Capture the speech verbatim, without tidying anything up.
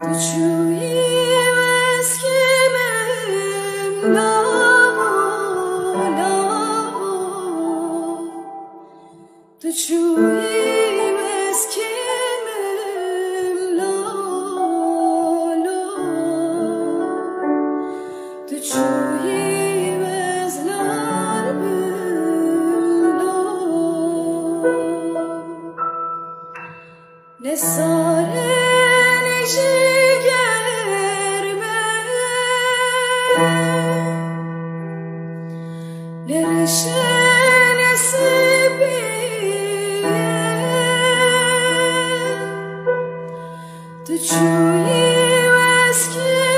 Tu çûyî wez kêmim lamo lamo. Tu çûyî wez kêmim lamo. Tu çûyî wez lal bim lamo. Ne sare ne jiger me, ne reşe ne sipî ye. Tu çûyî wez kê